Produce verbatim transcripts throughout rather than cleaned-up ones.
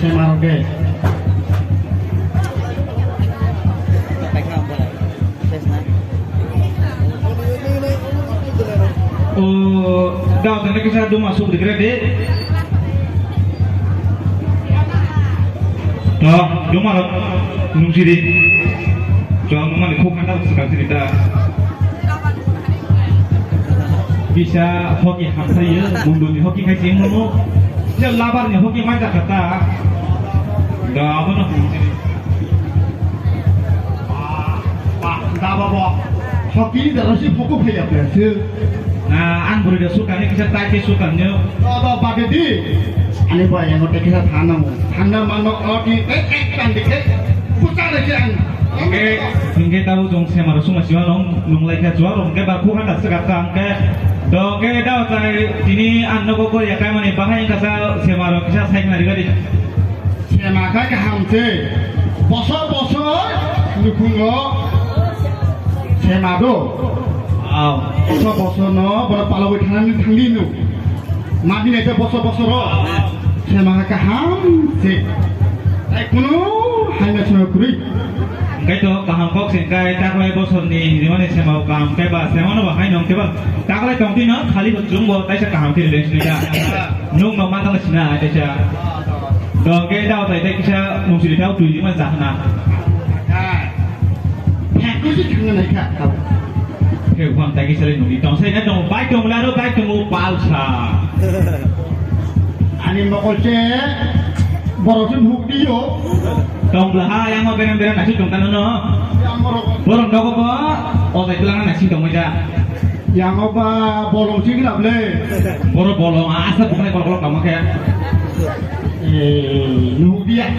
Sema rok de. O, dao tene kisa duma suk dikre de. To, duma rok nungsi di. Chwng mani khuk khanda swkang sini da. Bisa hoki hamsai ya, mundu ni hoki khai sing mo. Ya labar ni hoki mai jakha ta. Da abono. Ba, ba, da ba ba. Hoki da rasi hoku phai ya pe. Na, ang buri da sukani kisa tai ke sukan nyo. Da da ba de di. Ani ba yang hote kisa thana mo. Thana mano oti ek ek tan dikhe. Pucha de ang. Hingke, hingke tabuk chwng sema rok suma sima nung, nung lai kha chuwa rok hingke ba khuk handa swkang kha hingke. Do hingke da tai tini ang nogo kori ya kaimani bahai hingka sa sema rok kisa sai khna rigadi. Sema kha kaham se. Bosor bosor nukhungo sema do. Aw. Bosor bosor no bono palogwi thanani thangdi nu. Mabinai khe bosor bosoro sema kaham se. Tai kunu hamya sema kwrwi. Hingke to kaham kok se hingke taklai bosorni hinimani sema kaham khe ba sema no ba hai nong khe ba taklai tongtwi no khali bo chwng bo taisa kaham khe release nai da. Nung no ma tang sina taisa. To hingke da tai tai kisa nung siri tau twi ma jahna. Hai. Hai kusi thangna nai kha. Khe uphang tai kisa le nungdi tong sai na tong bai tong laro bai tong pal sa. Ani mokol se borok se nuk dio. Tong bla ha yang bereng bereng nasi tong kan no. Yang borok. Borok nogo bo o tai tulang nasi tong ja. Yang oba bolong sing rap le. Borok bolong asa bukan kolok kolok tong khe. Eh, nuk dia.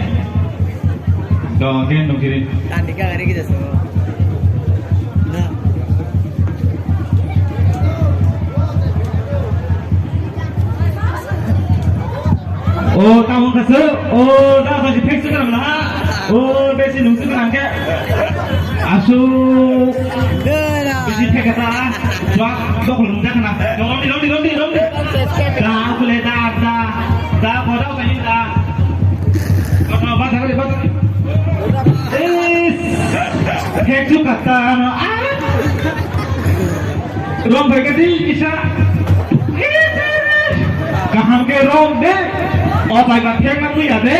Do, gen dong kiri. Tandika gari kita so. Nah. O, tamo kaso. O, da kaji pek suka lah. O, besi nungsu kan ke. Asu. Besi pek kata. Dok lung dak na. Rondi, rondi, rondi, rondi. Da, aku le da, da. Da, bodoh kaji da. Is, hechu kata ano, ah. Rom bai kati kisa. Kaham ke rom de. O bai ba thek na muya de.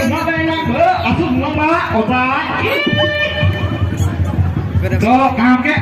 Ma bai na ko, asu ma ba, o bai. To kaham ke.